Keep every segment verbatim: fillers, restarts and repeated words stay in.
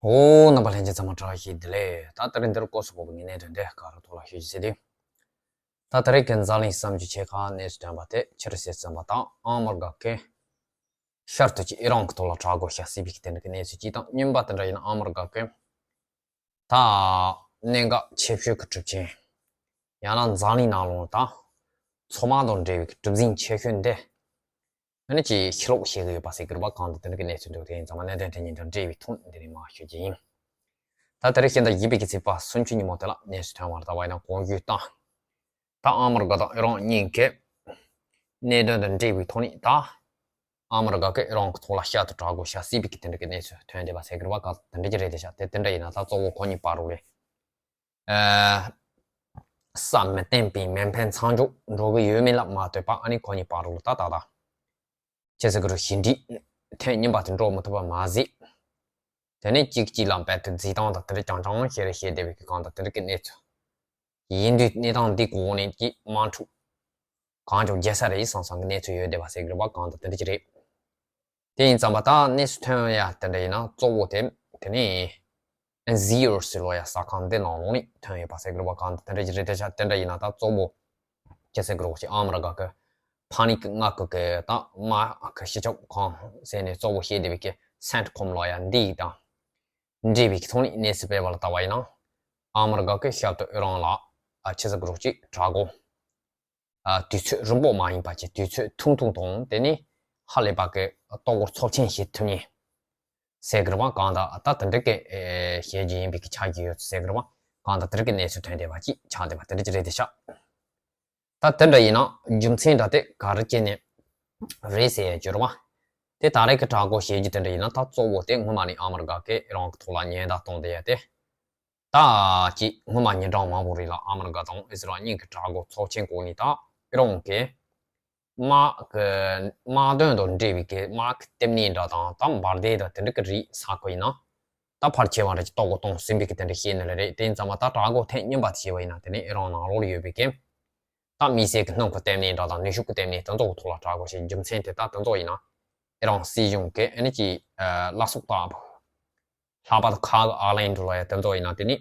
ཨོ། རྣམ་པ་ལྷན་རྒྱས་ཚང་མ་བཀྲ་ཤིས་བདེ་ལེགས། ད་དེ་རིང་འདིར་སྐོར་སུ་བབས་པའི་ངའི་གནད་དོན་དེ་ག་རུ་ཐོག་ལ་ཞུ་རྒྱུ་ཟེར་དུས། ད་དེ་རིང་གི་འཛམ་གླིང་བསམ་རྒྱུ་ཆེ་ཁག་གནས་སུ་ཐོན་པ་དེ་ཆི་རེད་ཟེར་ཙམ་པ་དང་ཨ་མི་རི་ཀ་གི་ཤར་དུ་ཀྱི་ཨི་རན་གྱི་ཐོག་ལ་དྲག་རྒོལ་བྱ་སྲིད་པའི་གི་དེ་འདྲ་གི་གནས་ཚུལ་གཅིག་དང་། གཉིས་པ་དེ་འདྲ་ཡིན་ན་ཨ་མི་རི་ཀ་གི་ད་གནད་འགག་ཆེ་ཤོས་ཀྱི་གྲུབ་ཆ། ཡང་ན་འཛམ་གླིང་ནང་ལོགས་ད་མཚོ་དམག་དང་འབྲེལ་བའི་གྲུབ་འཛིང་ཆེ་ཤོས་འདི། ཨ་ནི་ཅིག་ཕྱི་ལོགས་བཤད་གི་ཡོད་པ་ཟེར་གི་རེད་པ། གང་ལྟར་དེ་འདྲ་གི་གནས་ཚུལ་འདུག་དེ་ཡིན་ཙང་མ་གནད་དོན་དེ་གཉིས་དང་འབྲེལ་བའི་ཐོག་འདི་ནས་མར་ཞུ་རྒྱུ་ཡིན། ད་དེ་རིང་ཕྱི་ཟླ་བཞི་པའི་གི་ཚེས་པ་སུམ་ཅུ་ཉིན་མོ་དེ་ལ་གནས་ཚུལ་ཐོན་པ་ལྟ་བ་ཡིན་ན། གོང་ཞུས་ལྟར་ད་ཨ་མི་རི་ཀ་དང་ཨི་རན་གཉིས་ཀྱི་གནད་དོན་དང་འབྲེལ་བའི་ཐོག་ནས་ད་ཨ་མི་རི་ཀ་གིས་ཨི་རན་གྱི་ཐོག་ལ་ཤར་དུ་དྲག་རྒོལ་བྱ་སྲིད་པའི་གི་དེ་འདྲ་གི་གནས་ཚུལ་ཐོན་བསྡད་པ་ཟེར་གི་རེད་པ། གང་ལྟར་དེ་འདྲ་ཅིག་རེད་དེ་ཤག་དེ་དེ་འདྲ་ཡིན་ན་ད་གཙོ་བོ་ཁོ་གཉིས་བར་དུ་ལས། ཨ། བསམ་མི་བརྟན་པའི་མེ་འཕེན་མཚམས་འཇོག་འགྲོ་གི་ཡོད་མེད་ལ་མ་ལྟོས་པ། ཨ་ནི་ཁོ་གཉིས་བར་དུ་ལ་ད་ད་ད་ཅི་ཟེར་གི་རུ་ཞི་འགྲིག་ཐེངས་གཉིས་པ་དེ་འགྲོ་མི་ཐུབ་པ་མ་ཟད། དེ་ནས་གཅིག་གཅིག་ལ་རྦད་དེ་རྫིས་སྟངས་དང་དེ་འདྲ་རྐྱང་རྐྱང་བཤད་རེ་བཤད་བསྡད་པའི་གི་གང་ལྟར་དེ་འདྲ་གི་གནས་ཚུལ། ཡིན་དུས་གནས་སྟངས་འདི་གོ་ནས་ཀྱི་དམག་འཁྲུག་གང་བྱུང་རྒྱལ་ས་རེད་བསམ་བསམ་གི་གནས་ཚུལ་ཡོད་བསྡད་པ་ཟེར་གི་རེད་པ། གང་ལྟར་དེ་འདྲ་ཅིག་རེད། དེ་ཡིན་ཙང་མ་ད་གནས་ཚུལ་ཐོན་ཡ་དེ་འདྲ་ཡིན་ན་གཙོ་བོ་དེ་དེ་ནས་ཨན་ཟི་ཡོར་སི་ལོ་ཡ་ས་ཁང་འདི་ནང་ལོགས་ནས་ཐོན་ཡོད་པ་ཟེར་གི་རེད་པ། གང་ལྟར་དེ་འདྲ་ཅིག་རེད་དེ་ཤག་དེ་འདྲ་ཡིན་ན་ད་གཙོ་བོ་ཅི་ཟེར་གི་རེད་ཅིག་ཨ་མི་རི་ཀ་གི་ཕ་ནི་གི་ང་གི་གི་ད་དམག་གི་སྤྱི་ཁྱབ་ཁང་ཟེར་ནས་གཙོ་བོ་བཤད་བསྡད་པའི་གི་སེན་ཊི་ཀོམ་ལོ་ཡ་འདི་ཡིག་དང་འབྲེལ་བའི་གི་ཐོག་ནས་གནས་ཚུལ་སྤེལ་བ་ལ་ལྟ་བ་ཡིན་ན། ཨ་མི་རི་ཀ་གི་ཤར་དུ་ཨི་རན་ལ་ཨ་ཅི་ཟེར་གི་རེད་ཅིག་དྲག་རྒོལ། ཨ། དུས་ཚོད་རིང་པོ་མ་ཡིན་པ་བྱས་དུས་ཚོད་ཐུང་ཐུང་དང་དེ་ནས་ཧ་ལས་པ་གི་ལྟོ་གོས་ཚབས་ཆེན་བྱེད་ཐུབ་མཁན་ཟེར་གི་རེད་པ། གང་ལྟར་ད་དེ་འདྲ་གི་ཨེ་བྱེད་རྒྱུ་ཡིན་པའི་གི་ཆགས་ཀྱི་ཡོད་ཟེར་གི་རེད་པ། གང་ལྟར་དེ་འདྲ་གི་གནས་ཚུལ་ཐོན་བསྡད་པ་ཅིག་ཆགས་བསྡད་པ་དེ་འདྲ་ཅིག་རེད་དེ་ཤག་ད་དེ་འདྲ་ཡིན་ན་རྒྱུ་མཚན་འདྲ་དེ་ག་རེ་བྱས་ནས་རེད་ཟེར་ཡ་ཅིག་རེད་པ། དེ་ད་རེས་ཀྱི་དྲག་རྒོལ་བྱེད་རྒྱུ་དེ་འདྲ་ཡིན་ན་ད་གཙོ་བོ་དེ་སྔོན་མ་ནས་ཨ་མི་རི་ཀ་གིས་ཨི་རན་གྱི་ཐོག་ལ་ཉེན་བརྡ་གཏོང་བསྡད་ཡ་དེ། ད་ཅིག་སྔོན་མ་ཉིན་གྲངས་མང་པོ་རིང་ལ་ཨ་མི་རི་ཀ་དང་ཨི་སི་རལ་གཉིས་ཀྱི་དྲག་རྒོལ་ཚབས་ཆེན་འགོག་ནས་ད་ཨི་རན་གྱི་དམག་གི་དམག་དོན་དང་འབྲེལ་བའི་གི་དམག་གི་ལྟེ་གནས་འདྲ་དང་ད་འབར་མདེལ་དང་དེ་འདྲ་གི་རིགས་ས་ཁུལ་ཡིན་ན་ད་ཕལ་ཆེ་བ་རེ་ཅིག་ལྟོ་གོས་གཏོང་ཟིན་པའི་གི་དེ་འདྲ་བཤད་ནི་ལ་རེད། དེ་ཡིན་ཙང་མ་ད་དྲག་རྒོལ་ཐེངས་གཉིས་པ་དེ་བྱས་པ་ཡིན་ན་དེ་ནས་ཨི་རན་ནང་ལོགས་ལ་ཡོད་པའི་གི་ད་དམིགས་བསལ་གྱི་སྣུམ་གྱི་ལྟེ་གནས་འདྲ་དང་ནུས་ཤུགས་ཀྱི་ལྟེ་གནས་དེ་ཚོ་གི་ཐོག་ལ་དྲག་རྒོལ་བྱེད་རྒྱུ་མཚན་དེ་ད་དེ་ཚོ་ཡིན་ན་ཨི་རན་སྲིད་གཞུང་གི་ཨ་ནི་ཅིག་ཨ་བླ་སྲོག་ལྟ་བུ། ལྷག་པར་དུ་ཁ་ཨ་ལན་འགྲོ་ལ་ཡ་དེ་ཚོ་ཡིན་ན་དེ་ནི་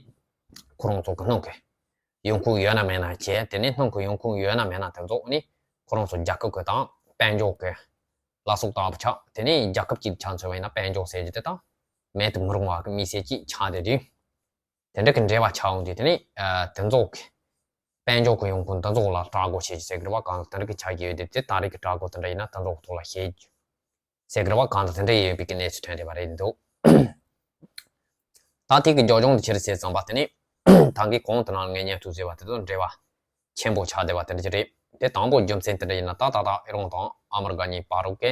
ཁོ་རང་ཚོ་གི་སྣུམ་གྱི་ཡོང་ཁུངས་ཡོད་ན་མེད་ན་བྱས། དེ་ནི་སྣུམ་གྱི་ཡོང་ཁུངས་ཡོད་ན་མེད་ན་དེ་ཚོ་ནི་ཁོ་རང་ཚོ་རྒྱལ་ཁབ་ཀྱི་དང་དཔལ་འབྱོར་གྱི་བླ་སྲོག་ལྟ་བུ་ཆགས། དེ་ནི་རྒྱལ་ཁབ་ཅིག་ཆ་མཚོན་པ་ཡིན་ན་དཔལ་འབྱོར་ཟེར་རྒྱུ་དེ་དང་མེད་དུ་མི་རུང་བ་གི་དམིགས་བསལ་ཅིག་ཆགས་བསྡད་དུས། དེ་འདྲ་གི་འབྲེལ་བ་ཆགས་འོང་དུས་དེ་ནི་ཨ་དེ་ཚོ་གི་དཔལ་འབྱོར་གྱི་ཡོང་ཁུངས་འདི་ཚོ་ལ་དྲག་རྒོལ་བྱེད་རྒྱུ་ཟེར་གི་རེད་པ། གང་དེ་འདྲ་གི་ཆགས་ཀྱི་ཡོད་དེ། དེ་ད་རེས་ཀྱི་དྲག་རྒོལ་དེ་འདྲ་ཡིན་ན་དེ་ཚོ་གི་ཐོག་ལ་བྱེད་རྒྱུ་ཟེར་གི་རེད་པ། གང་དེ་དེ་འདྲ་ཡོད་པའི་གི་གནས་ཚུལ་ཐོན་བསྡད་པ་རེད་འདུག་ད་དེ་གི་རྒྱབ་ལྗོངས་དེ་ཆི་རེད་ཟེར་ཙམ་པ་དེ་ནི་ད་གིན་གོང་དུ་ནང་ངས་སྙན་ཐོ་བཟོས་པ་དེ་དང་འབྲེལ་བ་ཆེན་པོ་ཆགས་བསྡད་པ་དེ་འདྲ་ཅིག་རེད། དེ་དང་པོ་རྒྱུ་མཚན་དེ་འདྲ་ཡིན་ན་ད་ད་ལྟ་ཨི་རན་དང་ཨ་མི་རི་ཀ་གཉིས་བར་དུ་གི་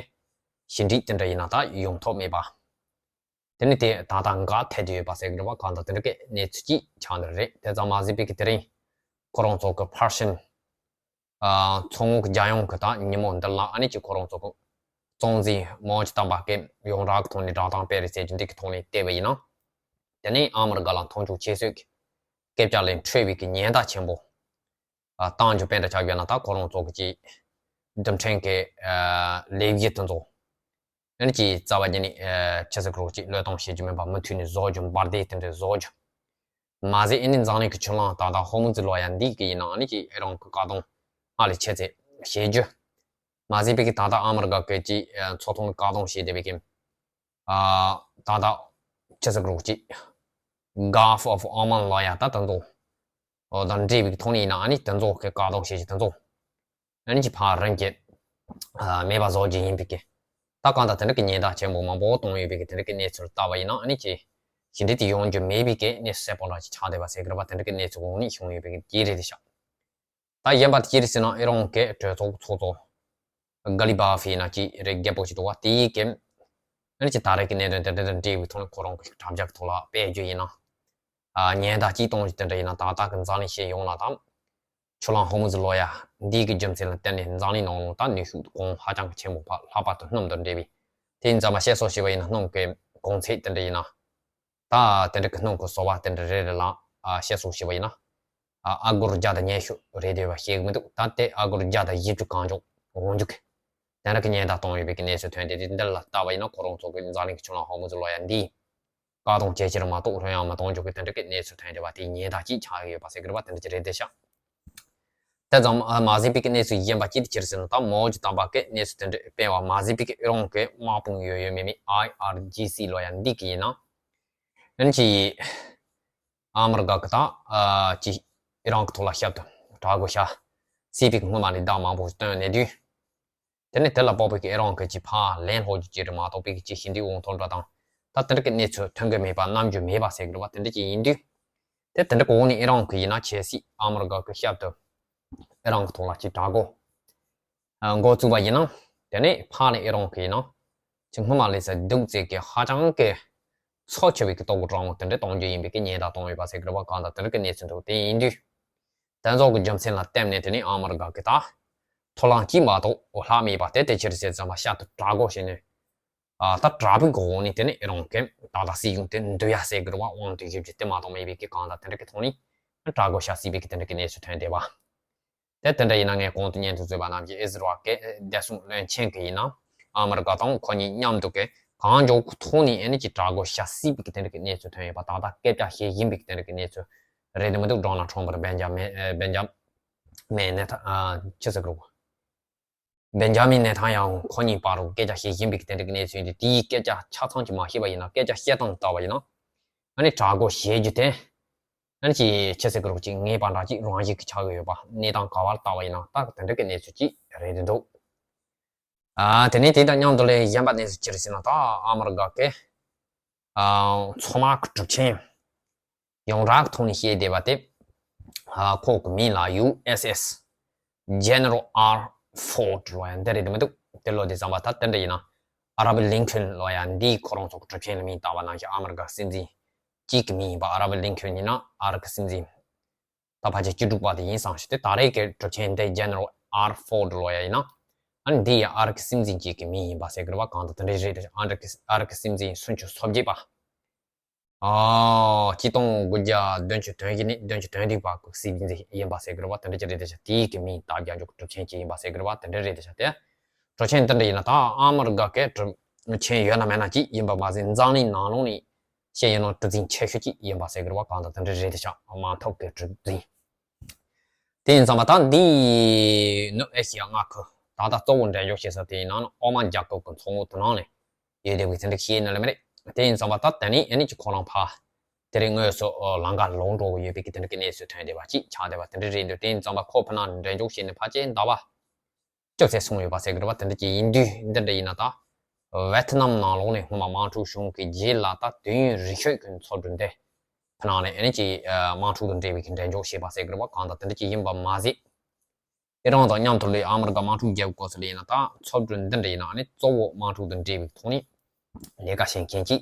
ཞི་འགྲིག་དེ་འདྲ་ཡིན་ན་ད་ཡོང་ཐབས་མེད་པ། དེ་ནི་དེ་ད་ལྟ་འགག་ཐལ་དུ་ཡོད་པ་ཟེར་གི་རེད་པ། གང་ལྟར་དེ་འདྲ་གི་གནས་ཚུལ་ཅིག་ཆགས་འདི་རེད། དེ་ཙམ་མ་ཟད་པའི་གི་དེ་རིང་ཁོ་རང་ཚོ་གི་ཕར་ཕྱིན་ཨ་མཚོ་སྔོན་གྱི་རྒྱལ་ཡོངས་ཀྱི་ད་ཉིན་མོ་འདི་ལ་ཨ་ནི་ཅིག་ཁོ་རང་ཚོ་གི་གཙང་འཛིན་མའོ་ཙེ་ཏུང་པ་གི་ཡོངས་གྲགས་ཀྱི་ཐོག་ནས་བསྒྲགས་གཏམ་སྤེལ་རེད་ཟེར་གྱི་འདི་གི་ཐོག་ནས་བལྟས་པ་ཡིན་ན། དེ་ནི་ཨ་མི་རི་ཀ་ལ་མཐོང་ཆུང་ཆེ་ཤོས་ཀྱི་སྐད་ཆ་ལས་འཕྲོས་པའི་གི་ཉེན་བརྡ་ཆེན་པོ། ཨ་བཏང་རྒྱུ་དཔེ་འདྲ་ཆགས་ཡོད་ན་ད་ཁོ་རང་ཚོ་གི་ཅིག་རྡུལ་ཕྲན་གྱི་ཨ་ལས་གཞི་དེ་ཚོ་ཨ་ནི་ཅིག་རྩ་བ་ཉིད་ནས་ཨ་ཆི་ཟེར་གི་རེད་ཅིག་བློས་གཏོང་བྱེད་རྒྱུ་མིན་པ་མུ་མཐུད་ནས་བཟོ་རྒྱུ། འབར་མདེལ་དེ་འདྲ་བཟོ་རྒྱུ། མ་ཟད་ཨ་ནི་འཛམ་གླིང་གི་ཆུ་ལམ་ད་ལྟ་ཧོར་མུ་ཛི་ལོ་ཡ་འདི་གི་ཡིན་ན་ཨ་ནི་ཅིག་ཨི་རན་གྱི་བཀག་སྡོམ་སྔར་ལས་ཆེ་ཚད་བྱེད་རྒྱུ། མ་ཟད་པའི་གི་ད་ལྟ་ཨ་མི་རི་ཀ་གི་ཅིག་ཨ་མཚོ་ཐོག་ནས་བཀག་སྡོམ་བྱས་བསྡད་པའི་གི་ཨ་ད་ལྟ་ཆི་ཟེར་གི་རེད་ཅིག Gulf of Oman ལོ་ཡ་ད་དེ་ཚོ་ཨོ་དང་འབྲེལ་བའི་ཐོག་ནས་ཡིན་ན་ཨ་ནི་དེ་ཚོ་གི་བཀག་སྡོམ་བྱེད་ཀྱི་དེ་ཚོ་ཨ་ནི་ཅིག་ཕར་རང་གི་ཨ་མེད་པ་བཟོ་རྒྱུ་ཡིན་པའི་གི། ད་གང་ལྟར་དེ་འདྲ་གི་ཉེན་བརྡ་ཆེན་པོ་མང་པོ་བཏང་ཡོད་པའི་གི་དེ་འདྲ་གི་གནས་ཚུལ་ལྟ་བ་ཡིན་ན་ཨ་ནི་ཅིག་ཞི་འགྲིག་དེ་ཡོང་རྒྱུ་མེད་པའི་གི་གནས་ཚུལ་གསལ་པོ་འདྲ་ཅིག་ཆགས་བསྡད་པ་ཟེར་གི་རེད་པ། དེ་འདྲ་གི་གནས་ཚུལ་གོང་ནས་བྱུང་ཡོད་པའི་གི་དེ་རེད་དེ་ཤག་ད་གཞན་པ་དེ་ཅི་རེད་ཟེར་ན་ཨི་རན་གྱི་གྲོས་ཚོགས་ཚོགས་གཙོ་གྷ་ལི་བྷ་ཧྥི་ན་ཅིག་རེད། རྒད་པོ་ཅིག་འདུག་པ། དེ་ཡིས་ཀྱི་ཨ་ནི་ཅིག་ད་རེས་ཀྱི་གནད་དོན་དེ་འདྲ་དང་འབྲེལ་བའི་ཐོག་ནས་ཁོ་རང་གི་དྲ་རྒྱ་གི་ཐོག་ལ་སྤེལ་རྒྱུ་ཡིན་ན། ཨ་ཉེན་བརྡ་ཅིག་གཏོང་རྒྱུ་དེ་འདྲ་ཡིན་ན་ད་ལྟ་གི་འཛམ་གླིང་སྤྱི་ཡོངས་ལ་དང་། ཆུ་ལམ་ཧོར་མུ་ཛི་ལོ་ཡ་འདི་གི་རྒྱུ་མཚན་ལ་བརྟེན་ནས་འཛམ་གླིང་ནང་ལོགས་ད་ནུས་ཤུགས་གོང་ཧ་ཅང་གི་ཆེན་པོ་ཕར་ལྷག་པར་དུ་སྣུམ་དང་འབྲེལ་བའི། དེ་ཡིན་ཙང་མ་བཤད་སྲོལ་བྱས་པ་ཡིན་ན་སྣུམ་གྱི་གོང་ཚད་དེ་འདྲ་ཡིན་ན། ད་དེ་འདྲ་གི་སྣུམ་གྱི་བཟོ་བ་དེ་འདྲ་རེ་རེ་ལ་ཨ་བཤད་སྲོལ་བྱས་པ་ཡིན་ན། ཨ་ཨ་སྒོར་བརྒྱ་དང་ཉི་ཤུ་རེད་འདོད་པ་ཤེས་གི་མི་འདུག་ད་དེ་ཨ་སྒོར་བརྒྱ་དང་བཞི་བཅུ་གང་བྱུང་འོང་རྒྱུ་གི་དེ་འདྲ་གི་ཉེན་བརྡ་གཏོང་ཡོད་པའི་གི་གནས་ཚུལ་ཐོན་ཏེ། དེ་འདི་ལ་ལྟ་བ་ཡིན་ན་ཁོ་རང་ཚོ་གི་འཛམ་གླིང་གི་ཆུ་ལམ་ཧོར་མུ་ཛི་ལོ་ཡ་འདི་ བཀག་སྡོམ་བྱས་ཕྱིར་མ་གཏོགས་ལྷོད་ཡངས་མི་གཏོང་རྒྱུ་གི་དེ་འདྲ་གི་གནས་ཚུལ་ཐོན་བསྡད་པ་དེ་ཉེན་བརྡ་ཅིག་ཆགས་ཡོད་པ་ཟེར་གི་རེད་པ། དེ་འདྲ་ཅིག་རེད་དེ་ཤག་དེ་ཙམ་མ་ཟད་པའི་གི་གནས་ཚུལ་གཞན་པ་ཅིག་དེ་ཅི་རེད་ཟེར་ན། ད་མའོ་ཙེ་ཏུང་པ་གི་གནས་ཚུལ་དེ་འདྲ་སྤེལ་བ་མ་ཟད་པའི་གི་ཨི་རན་གི་དམག་དཔུང་ཡོད་ཡོད་མེད་མེད་ཨའི་ཨར་ཇི་སི་ལོ་ཡ་འདི་གི་ཡིན་ན། ཨ་ནི་ཅི་ཨ་མི་རི་ཀ་གི་ད་ཨ་ཅི་ཨི་རན་གི་ཐོག་ལ་ཞབས་ཏོག་དྲག་རྒོལ་བྱ་སྲིད་པའི་གི་སྔོན་མ་ལས་བརྡ་མང་པོ་བཏོན་གནས་དུས། དེ་ནས་དེ་ལ་དཔག་པའི་གི་ཨི་རན་གྱི་ཅིག་ཕར་ལན་སློག་རྒྱུ་ཅིག་རེད་མ་གཏོགས་པའི་གི་ཅིག་ཞི་འགྲིག་ཡོང་ཐབས་འདྲ་དང་། ད་དེ་འདྲ་གི་གནས་ཚུལ་ཐོན་གི་མེད་པ་རྣམ་འགྱུར་མེད་པ་ཟེར་གི་རེད་པ། དེ་འདྲ་ཅིག་ཡིན་དུས། དེ་དེ་འདྲ་གོ་ནས་ཨི་རན་གྱི་ཡིན་ན་ཆབ་སྲིད་ཨ་མི་རི་ཀ་གི་ཞབས་ཏོག་ཨི་རན་གྱི་ཐོག་ལ་ཅིག་དྲག་རྒོལ་འགོ་བཙུགས་པ་ཡིན་ན། དེ་ནས་ཕར་ནས་ཨི་རན་གྱི་ཡིན་ན་ཅིག་སྔོན་མ་ལས་ས་སྡུག་ཙེ་གི་ཧ་ཅང་གི་ཚབས་ཆེ་བའི་གི་ལྟོ་གོས་གྲང་མོ་དེ་འདྲ་གཏོང་རྒྱུ་ཡིན་པའི་གི་ཉེན་བརྡ་གཏོང་ཡོད་པ་ཟེར་གི་རེད་པ། གང་ལྟར་དེ་འདྲ་གི་གནས་ཚུལ་འདུག་དེ་ཡིན་དུས། དེ་ཚོ་གི་རྒྱུ་མཚན་ལ་བརྟེན་ནས་དེ་ནི་ཨ་མི་རི་ཀ་གི་ད་མཐོ་ལང་གཅིག་མ་གཏོགས་ལྷག་མེད་པ་དེ་དེ་ཕྱིར་ཟེར་ཙམ་པ་ཤ་དུ་དྲག་རྒོལ་བྱས་ནས། ཨ་ད་དྲག་པོའི་གི་འོག་ནས་དེ་ནི་ཨི་རན་གི་ད་ལྟ་སྲིད་གཞུང་དེ་འདུལ་ཡ་ཟེར་གི་རེད་པ། དབང་དུ་བཞེས་རྒྱུ་དེ་མ་གཏོགས་མེད་པའི་གི་གང་ལྟར་དེ་འདྲ་གི་ཐོག་ནས་དྲག་རྒོལ་བྱ་སྲིད་པའི་གི་དེ་འདྲ་གི་གནས་ཚུལ་ཐོན་བསྡད་པ། དེ་དེ་འདྲ་ཡིན་ན་ངས་གོང་དུ་སྙན་ཐོ་བཟོས་པ་རྣམས་ཀྱིས་ཨི་ཟི་རལ་གི་བདེ་སྲུང་བློན་ཆེན་གྱི་ཡིན་ན་ཨ་མི་རི་ཀ་དང་ཁོ་གཉིས་མཉམ་དུ་གི་གང་མགྱོགས་ཀྱི་ཐོག་ནས་ཨ་ནི་ཅིག་དྲག་རྒོལ་བྱ་སྲིད་པའི་གི་དེ་འདྲ་གི་གནས་ཚུལ་ཐོན་ཡོད་པ། ད་ལྟ་སྐད་ཆ་བཤད་བཞིན་པའི་གི་དེ་འདྲ་གི་གནས་ཚུལ་རེད་དེ་མི་འདུག་ཌོ་ནལ་ཊམ་པ་བན་ཇ་མིན་ཨ་བན་ཇ་མིན་ནེ་ཐ་ཨ་ཆི་ཟེར་གི་རེད། བན་ཇ་མིན་ནེ་ཐན་ཡ་ཧུ་ཁོ་གཉིས་བར་དུ་སྐད་ཆ་བཤད་བཞིན་པའི་གི་དེ་འདྲ་གི་གནས་ཚུལ་ཡིན་དུས། དེའི་སྐད་ཆ་ཆ་ཚང་ཅིག་མ་ཤེས་པ་ཡིན་ན། སྐད་ཆ་བཤད་སྟངས་ལྟ་བ་ཡིན་ན། ཨ་ནི་དྲག་རྒོལ་བྱེད་རྒྱུ་དེ། ཨ་ནི་ཅིག་ཆི་ཟེར་གི་རེད། ཅིག་ངེས་པ་འདྲ་ཅིག་རང་བཞིན་གྱི་ཆགས་ཀྱི་ཡོད་པ། གནས་སྟངས་ག་བར་ལྟ་བ་ཡིན་ན་ད་དེ་འདྲ་གི་གནས་ཚུལ་ཅིག་རེད་དེ་འདུག་ཨ་དེ་ནས་དེ་དང་མཉམ་དུ་ལས་གཞན་པ་གནས་ཚུལ་ཅི་རེད་ཟེར་ན། ད་ཨ་མི་རི་ཀ་གི་ཨ་མཚོ་དམག་གི་གྲུབ་ཆེན་ཡོངས་གྲགས་ཐོག་ནས་བཤད་བསྡད་པ་དེ། ཨ་ཁོ་གི་མིང་ལ་ཡུ་ཨེསི་ཨེསི་ཇེ་ནེ་རལ་ཨར་ཕོར་ཌི་ལོ་ཡ་འདི་རེད་དེ་མི་འདུག་དེ་ལོ་དེ་ཙམ་པ་ད་དེ་འདྲ་ཡིན་ན། ཨ་རབ་ལིན་ཁོན་ལོ་ཡ་འདིའི་ཁོ་རང་ཚོ་གི་གྲུབ་ཆེན་ལ་མིང་བཏགས་པ་ནང་བཞིན་ཨ་མི་རི་ཀ་སྲིད་འཛིན་གཅིག་གི་མིང་ཡིན་པ། ཨ་རབ་ལིན་ཁོན་ཡིན་ན་ཨ་རི་གི་སྲིད་འཛིན། ད་ཕལ་ཆེར་བཅུ་དྲུག་པ་དེ་ཡིན་བསམ་ཞིག་དེ་ད་རེས་ཀྱི་གྲུབ་ཆེན་དེ་ཇེ་ནེ་རལ་ཨར་ཕོར་ཌི་ལོ་ཡ་ཡིན་ན། ཨ་ནི་འདི་ཡང་ཨ་རི་གི་སྲིད་འཛིན་གཅིག་གི་མིང་ཡིན་པ་ཟེར་གི་རེད་པ། གང་ལྟར་དེ་འདྲ་རེད། ཨ་རི་གི་ཨ་རི་གི་སྲིད་འཛིན་སུམ་ཅུ་སོ་བརྒྱད་པ། ཨ་གཅིག་སྟོང་དགུ་བརྒྱ་བདུན་ཅུ་དོན་བཞི་ནས་བདུན་ཅུ་དོན་བདུན་བར་གྱི་སྲིད་འཛིན་ཡིན་པ་ཟེར་གི་རེད་པ། དེ་འདྲ་ཅིག་རེད་དེ་ཤག་དེའི་གི་མིང་བཏགས་རྒྱག་རྒྱུ་གི་གྲུབ་ཆེན་གཅིག་ཡིན་པ་ཟེར་གི་རེད་པ། དེ་འདྲ་རེད་དེ་ཤག་དེ་གྲུབ་ཆེན་དེ་འདྲ་ཡིན་ན་ད་ཨ་མི་རི་ཀ་གི་གྲུབ་ཆེན་ཡོད་ན་མེད་ན་གཅིག་ཡིན་པ་མ་ཟད། འཛམ་གླིང་ནང་ལོགས་ནས་བཤད་ཡོད་ན་གྲུ་འཛིན་ཆེ་ཤོས་གཅིག་ཡིན་པ་ཟེར་གི་རེད་པ། གང་ལྟར་དེ་འདྲ་རེད་དེ་ཤག་དམག་འཐབ་ཀྱི་གྲུ་འཛིན། དེ་ཡིན་ཙང་མ་ད་འདི་ནུབ་ཨེ་ཤི་ཡ་མངའ་ཁུལ་ད་ལྟ་གཙོ་བོ་འགྲན་ཞུགས་བྱེད་ས་དེ་ཡིན་ན་ཨོ་མན་རྒྱལ་ཁབ་ཀྱི་མཚོ་ངོས་དེ་ནང་ནས་ཡོད་བསྡད་པའི་དེ་འདྲ་ཤེས་ནི་ལ་མི་རེད། དེ་ཡིན་ཙང་མ་ད་དེ་ནས་ཨ་ནི་ཅིག་ཁོ་རང་ཕར་དེ་རིང་དངོས་སུ་ལམ་ཁ་ལོག་འགྲོ་གི་ཡོད་པའི་གི་དེ་འདྲ་གི་གནས་ཚུལ་ཐོན་བསྡད་པ་ཅིག་ཆགས་བསྡད་པ་དེ་འདྲ་རེད་འདུག་དེ་ཡིན་ཙང་མ་ཁོ་ཕི་ནང་འགྲན་ཞུགས་བྱས་ནས་ཕལ་ཆེར་ཟླ་བ་བཅུ་ཙམ་སོང་ཡོད་པ་ཟེར་གི་རེད་པ། དེ་འདྲ་ཅིག་ཡིན་དུས་འདི་འདྲ་ཡིན་ན་ད་ཝེ་ཐི་ནམ་ནང་ལོགས་ནས་སྔོན་མ་དམག་འཁྲུག་བྱུང་གི་རྗེས་ལ་ད་དུས་ཡུན་རིང་ཤོས་ཀྱི་འཚོ་གྲོན་དེ་ཕི་ནང་ནས་ཨ་ནི་ཅིག་དམག་འཁྲུག་དང་འབྲེལ་བའི་གི་འགྲན་ཞུགས་བྱས་པ་ཟེར་གི་རེད་པ། གང་ལྟར་དེ་འདྲ་ཅིག་ཡིན་པ་མ་ཟད། ཨི་རན་དང་མཉམ་དུ་ལས་ཨ་མི་རི་ཀ་དམག་འཁྲུག་རྒྱག་དགོས་ས་ལ་ཡིན་ན་ད་འཚོ་གྲོན་འདི་འདྲ་ཡིན་ན་ཨ་ནི་གཙོ་བོ་དམག་འཁྲུག་དང་འབྲེལ་བའི་ཐོག་ནས་ལས་ཀ་བྱེད་མཁན་ཅིག་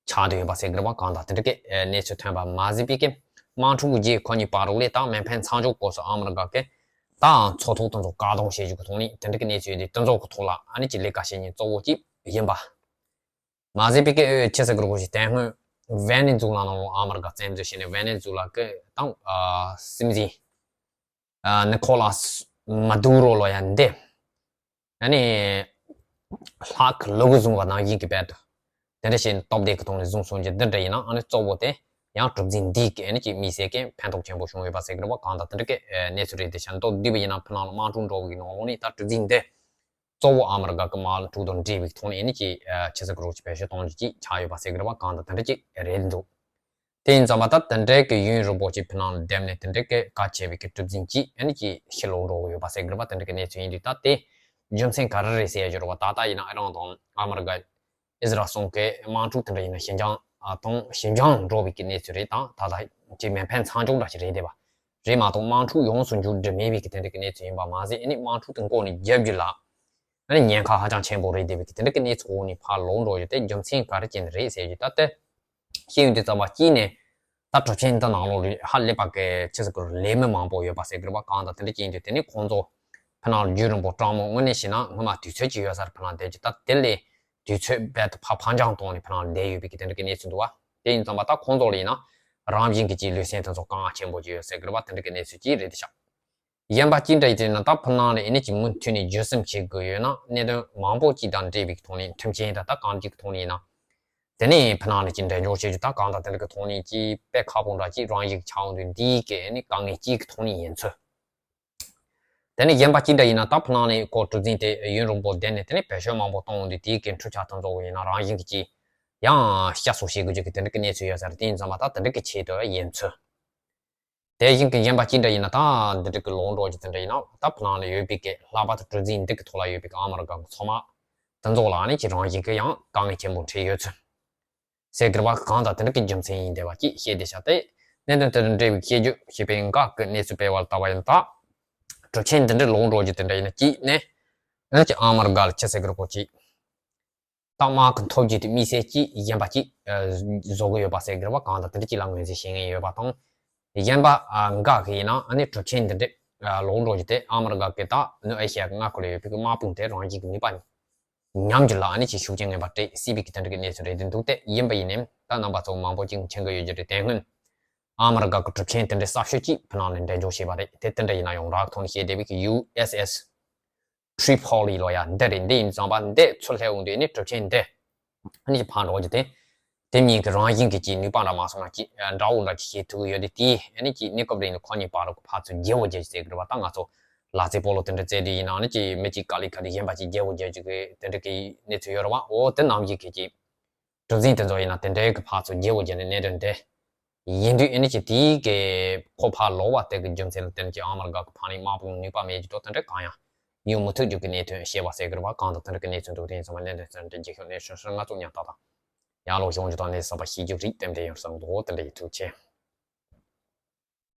ཆགས་བསྡད་ཡོད་པ་ཟེར་གི་རེད་པ། གང་ལྟར་དེ་འདྲ་གི་གནས་ཚུལ་ཐོན་པ་མ་ཟད་པའི་གི་དམག་འཁྲུག་རྗེས་ཁོ་གཉིས་བར་དུ་ལས་ད་མེ་འཕེན་མཚམས་འཇོག་སྐོར་སུ་ཨ་མི་རི་ཀ་གི་ད་མཚོ་ཐོག་དེ་ཚོ་བཀག་སྡོམ་བྱེད་རྒྱུ་གི་ཐོག་ནས་དེ་འདྲ་གི་གནས་ཚུལ་ཡོད་དུས་དེ་ཚོ་གི་ཐོག་ལ་ཨ་ནི་ཅིག་ལས་ཀ་བྱེད་མཁན་གཙོ་བོ་ཅིག་ཡིན་པ་མ་ཟད་པའི་གི་ཆི་ཟེར་གི་རེད་གོ་ཞིག་དེ་སྔོན་ཝེ་ནེ་ཛུ་ལ་ནང་ལོགས་ཨ་མི་རི་ཀ་བཙན་འཛུལ་བྱས་ནས་ཝེ་ནེ་ཛུ་ལ་གི་ད་སྲིད་འཛིན། ཨ་ནི་ཁོ་ལ་མ་དུ་རོ་ལོ་ཡ་འདི། ཨ་ནི་ལྷག་ལུ་གུ་བཟུང་བ་ནང་བཞིན་གྱི་བར་དུ། དེ་འདྲ་བྱས་ནས་སྟོབས་ལྡན་གྱི་ཐོག་ནས་བཟུང་སོང་རྒྱུ་འདི་འདྲ་ཡིན་ན་ཨ་ནི་གཙོ་བོ་དེ་ཡང་གྲུ་འཛིན་འདི་གི་ཨ་ནི་ཅིག་མི་སེར་གྱི་ཕན་ཐོགས་ཆེན་པོ་བྱུང་ཡོད་པ་ཟེར་གི་རེད་པ། གང་ལྟར་དེ་འདྲ་གི་གནས་ཚུལ་རེད་དེ་ཤག་མདོར་བསྡུས་པ་ཡིན་ན་ཕི་ནང་ལ་དམག་འཁྲུག་འགྲོ་བའི་ནང་ལོགས་ནས་ད་གྲུ་འཛིན་འདི་གཙོ་བོ་ཨ་མི་རི་ཀ་གི་དམག་འཁྲུག་དང་འབྲེལ་བའི་ཐོག་ནས་ཨ་ནི་ཅིག་ཆི་ཟེར་གི་རེད་གོ་ཅིག་བེད་སྤྱོད་གཏོང་རྒྱུ་ཅིག་ཆགས་ཡོད་པ་ཟེར་གི་རེད་པ། གང་ལྟར་དེ་འདྲ་ཅིག་རེད་འདུག་དེ་ཡིན་ཙང་མ་ད་དེ་འདྲའི་གི་ཡུན་རིང་པོ་ཅིག་ཕི་ནང་ལ་བསྡད་ནས་དེ་འདྲའི་གི་གལ་ཆེ་བའི་གི་གྲུ་འཛིན་གཅིག་ཨ་ནི་ཅིག་ཕྱིར་ལོག་འགྲོ་གི་ཡོད་པ་ཟེར་གི་རེད་པ། དེ་འདྲའི་གི་གནས་ཚུལ་ཡིན་དུས་ད་དེ་རྒྱུ་མཚན་ག་རེ་རེད་ཟེར་ཡ་ཅིག་རེད་པ། ད་ལྟ་ཡིན་ན་ཨི་རན་དང་ཨ་མི་རི་ཀ་ཨི་ཟི་རལ་གསུམ་གི་དམག་འཁྲུག་དེ་འདྲ་ཡིན་ན་ཞི་འཇམ་ཨ་དང་ཞི་འཇམ་འགྲོ་བའི་གི་གནས་ཚུལ་རེད། ད་ད་ལྟ་ཅིག་མེ་འཕེན་མཚམས་འཇོག་འདྲ་ཞིག་རེད་བསྡད་པ་རེད་མ་གཏོགས་དམག་འཁྲུག་ཡོངས་སུ་མཇུག་སྒྲིལ་མེད་པའི་གི་དེ་འདྲའི་གི་གནས་ཚུལ་ཡིན་པ་མ་ཟད། ཨ་ནི་དམག་འཁྲུག་དེ་འགོ་ནས་བརྒྱབ་རྒྱུ་ལ། ཨ་ནི་ཉེན་ཁ་ཧ་ཅང་ཆེན་པོ་རེད་བསྡད་པའི་གི་དེ་འདྲ་གི་གནས་ཚུལ་འོག་ནས་ཕར་ལོག་འགྲོ་རྒྱུ་དེ་རྒྱུ་མཚན་ག་རེ་བྱས་ནས་རེད་ཟེར་རྒྱུ་ད་ལྟ་ཤེས་ཡོན་དེ་ཙམ་པ་གཅིག་ནས་ད་གྲུབ་ཆེན་འདི་ནང་ལོགས་ལ་ཧ་ལས་པ་གི་ཆི་ཟེར་གི་ལས་མི་མང་པོ་ཡོད་པ་ཟེར་གི་རེད་པ། གང་ལྟར་དེ་འདྲ་ཅིག་ཡིན་དུས་དེ་ནི་ཁོང་ཚོ་ཕི་ནང་རྒྱུན་རིང་པོ་སྤྲང་མོ་དངོས་གནས་བྱས་ན་སྔོན་མ་དུས་ཚོད་ཅིག་ཡོད་སར་ཕི་ནང་བསྡད་རྒྱུ་ད་དེ་ལས་དུས་ཚོད་རྦད་དེ་ཕར་ཕར་འགྱངས་གཏོང་ནས་ཕི་ནང་བསྡད་ཡོད་པའི་གི་དེ་འདྲ་གི་གནས་ཚུལ་འདུག་བ། དེ་ཡིན་ཙམ་པ་ད་ཁོང་ཚོ་ལ་ཡིན་ན་རང་བཞིན་གི་ཅིག་ལུས་སེམས་དེ་ཚོ་དཀའ་ངལ་ཆེན་པོ་ཅིག་ཡོད་ཟེར་གི་རེད་པ། དེ་འདྲ་གི་གནས་ཚུལ་ཅིག་རེད་དེ་ཤག་གཞན་པ་ཅི་འདྲ་ཡིན་ཟེར་ན་ད་ཕི་ནང་ལ་ཨ་ནི་ཅིག་མུ་མཐུད་ནས་བརྗོད་གསུམ་བྱེད་དགོས་ཡོད་ན་གནད་དོན་མང་པོ་ཅིག་དང་འབྲེལ་བའི་ཐོག་ནས་མཐུན་རྐྱེན་དང་ད་གང་ཅིག་གི་ཐོག་ནས་ཡིན་ན་ དེ་ནས་ཕི་ནང་ནས་ཅིག་འདྲེན་འཇོག་བྱེད་རྒྱུ་ད་གང་དང་དེ་འདྲ་གི་ཐོག་ནས་ཅིག་དཔེ་ཁག་པོ་འདྲ་ཅིག་རང་བཞིན་ཆགས་འོང་དུས་འདིའི་གི་ནི་དཀའ་ངལ་གཅིག་གི་ཐོག་ནས་ཡིན་ཚུལ། དེ་ནས་གཞན་པ་གཅིག་འདྲ་ཡིན་ན་ད་ཕི་ནང་ནས་ཁོ་གྲུ་གཟིངས་དེ་ཡུན་རིང་པོ་བསྡད་ནས་དེ་ནས་བེད་སྤྱོད་མང་པོ་གཏོང་འོང་དུས་དེའི་གི་འཕྲུལ་ཆས་དེ་ཚོ་ཡིན་ན་རང་བཞིན་གྱིས་ཅིག་ཡང་བསྐྱར་གསོ་བྱེད་དགོས་རྒྱུ་གི་དེ་འདྲ་གི་གནས་ཚུལ་ཡོད་ས་རེད། དེ་ཡིན་ཙང་མ་ད་དེ་འདྲ་གི་ཆེད་དུ་ཡིན་ཚུལ། དེ་བཞིན་གྱི་གཞན་པ་ཅི་འདྲ་ཡིན་ན་ད་འདི་འདྲ་གི་ལོག་འགྲོ་རྒྱུ་དེ་འདྲ་ཡིན་ན་ད་ཕི་ནང་ལ་ཡོད་པའི་གི་ལྷག་པར་དུ་གྲུ་གཟིངས་འདི་གི་ཐོག་ལ་ཡོད་པའི་གི་ཨ་མི་རི་ཀ་གི་ཚོང་དམག་དེ་ཚོ་ལ་ནི་ཅི་རང་བཞིན་གི་ཡང་དཀའ་ངལ་ཆེན་པོ་འཕྲད་ཡོད་ཚུལ། ཟེར་གི་རེད་བ། གང་དང་དེ་འདྲ་གི་རྒྱུ་མཚན་ཡིན་བསྡད་པ་ཅིག་བཤད་བསྡད་བྱ་སྟེ། གནད་དོན་དེ་དང་འབྲེལ་བའི་བཤད་རྒྱུ་ཞེས་པའི་འགག་གི་གནས་ཚུལ་སྤེལ་བར་ལྟ་བ་ཡིན་ད། གྲུ་ཆེན་འདི་འདྲ་ལོག་འགྲོ་རྒྱུ་དེ་འདྲ་ཡིན་ན་གཅིག་ནས། ཨ་ཅི་ཨ་མི་རི་ཀ་ལ་ཅི་ཟེར་གི་རེད་གོ་ཅིག་རྟགས་མ་གི་ཐོབ་རྒྱུ་དེ་དམིགས་བསལ་གྱིས་གཞན་པ་གཅིག་ཨ་བཟོ་གི་ཡོད་པ་ཟེར་གི་རེད་བ། གང་དང་དེ་འདྲ་གཅིག་ལ་ངོས་འཛིན་བྱེད་མཁན་ཡོད་པ་དང་། གཞན་པ་ཨ་འགའ་གི་ཡིན་ན་ཨ་ནི་གྲུ་ཆེན་འདི་འདྲ་ཨ་ལོག་འགྲོ་རྒྱུ་དེ་ཨ་མི་རི་ཀ་གི་ད་ནུབ་ཨེ་ཤི་ཡ་གི་མངའ་ཁུལ་ལ་ཡོད་པའི་གི་དམག་དཔུང་དེ་རང་བཞིན་གྱི་ནུས་པ་ཉམས་རྒྱུ་ལ་ཨ་ནི་ཅིག་ཤུགས་རྐྱེན་ངན་པ་སྤྲད་སྲིད་པའི་གི་དེ་འདྲ་གི་གནས་ཚུལ་རེད། དེ་འདུག་སྟེ་ཡིན་པ་ཡིན་ནའི་ད་རྣམ་པ་ཚོ་མང་པོ་ཅིག་མཁྱེན་གི་ཡོད་རྒྱུ་རེད། དེ་སྔོན་ཨ་མི་རི་ཀ་གི་གྲུ་ཆེན་དེ་འདྲ་གསར་ཤོས་ཅིག་ཕི་ནང་ནས་འདྲེན་འཇོག་བྱས་པ་རེད། དེ་དེ་འདྲ་ཡིན་ན་ཡང་རག་ཐོག་ནས་བཤད་བསྡད་པའི་གི་ཡུ་ཨེས་ཨེས། Tripoli ལོ་ཡ་འདི་རེད། འདི་ཡིན་ཙང་པ་འདི་ཚུར་སླེབས་འོང་དུས་ནི་གྲུ་ཆེན་འདི་ཨ་ནི་ཅིག་ཕར་འགྲོ་རྒྱུ་དེ། དེ་གཉིས་ཀྱི་རང་བཞིན་གྱི་ཅིག་ནུས་པ་འདྲ་མ་སོང་ན་ཅིག་འདྲ་བོ་འདྲ་ཅིག་བྱེད་ཐུབ་ཀྱི་ཡོད་དེ། དེས་ཨ་ནི་ཅིག་གནས་སྐབས་རིང་ལ་ཁོ་གཉིས་བར་དུ་ཕར་ཚུར་བརྗེ་བོ་རྒྱག་ཟེར་གི་རེད་བ། ད་ང་ཚོ་ལག་རྩེད་སྤོ་ལོ་དེ་འདྲ་རྩེ་དུས་ཡིན་ན་ཨ་ནི་ཅིག་མི་གཅིག་ག་ལེ་ག་ལེ་གཞན་པ་ཅིག་བརྗེ་བོ་རྒྱག་རྒྱུ་གི་དེ་འདྲ་གི་གནས་ཚུལ་ཡོད་རེད་བ། འོ་དེ་ནང་བཞིན་གྱི་ཅིག་གྲུ་གཟིངས་དེ་ཚོ་ཡིན་ན་དེ་འདྲའི་གི་ཕར་ཚུར་བརྗེ་བོ་རྒྱག་ནས་གནད་དོན་དེ། ཡིན་དུས་ཨ་ནི་ཅིག་དེའི་གི་ཁོ་ཕར་ལོག་པ་དེ་གི་རྒྱུ་མཚན་ལ་བརྟེན་ཅིག་ཨ་མི་རི་ཀ་གི་ཕ་ནས་དམག་དཔུང་ནུས་པ་མེད་རྒྱུ་དོ་དེ་འདྲ་གང་ཡང་ཡོང་མི་ཐུབ་རྒྱུ་གི་གནད་དོན་བཤད་པ་ཟེར་གི་རེད་བ། གང་དང་དེ་འདྲ་གི་གནས་ཚུལ་འདུག་དེ་ཡིན་ཙང་མ་གནད་དོན་ཚན་འདྲ་རྒྱལ་ཁབ་གནས་ཚུལ་ཧྲི་ཧྲི་ང་ཚོ་ཉམ་ཐག་དང་ཡང་ལོག་ཤོང་རྒྱུ་དང་གནས་བསམ་པ་ཤེས་རྒྱུ་རིགས་ཏན་ཏན་ཡོང་བསམ་འདུག་དེ་འདྲ་ཡིན། ཐུགས་རྗེ་ཆེ།